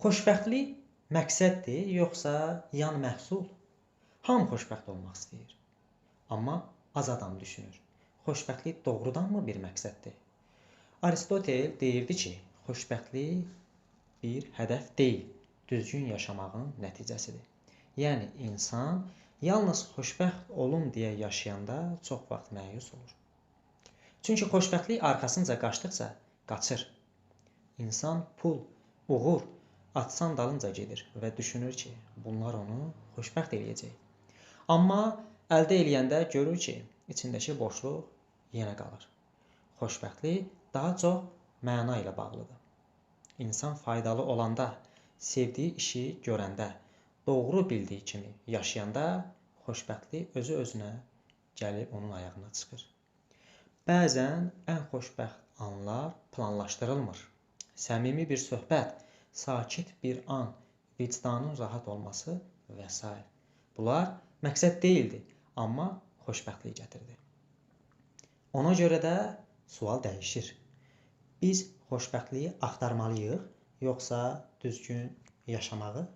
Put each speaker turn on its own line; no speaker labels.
Xoşbəxtlik məqsəddir, yoxsa yan məhsul? Hamı xoşbəxt olmaq istəyir. Amma az adam düşünür. Xoşbəxtlik doğrudanmı bir məqsəddir? Aristotel deyirdi ki, xoşbəxtlik bir hədəf deyil, düzgün yaşamağın nəticəsidir. Yəni insan yalnız xoşbəxt olum deyə yaşayanda çox vaxt məyus olur. Çünki xoşbəxtlik arxasınca qaçdıqca qaçır. İnsan pul, uğur, atsan dalınca gedir və düşünür ki, bunlar onu xoşbəxt eləyəcək. Amma əldə eləyəndə görür ki, içindəki boşluq yenə qalır. Xoşbəxtlik daha çox məna ilə bağlıdır. İnsan faydalı olanda, sevdiyi işi görəndə, doğru bildiyi kimi yaşayanda xoşbəxtlik özü-özünə gəlib onun ayağına çıxır. Bəzən ən xoşbəxt anlar planlaşdırılmır. Səmimi bir söhbət, sakit bir an, vicdanın rahat olması və sair. Bunlar məqsəd deyildi, amma xoşbəxtlik gətirdi. Ona görə də sual dəyişir. Biz xoşbəxtliyi axtarmalıyıq, yoxsa düzgün yaşamağı?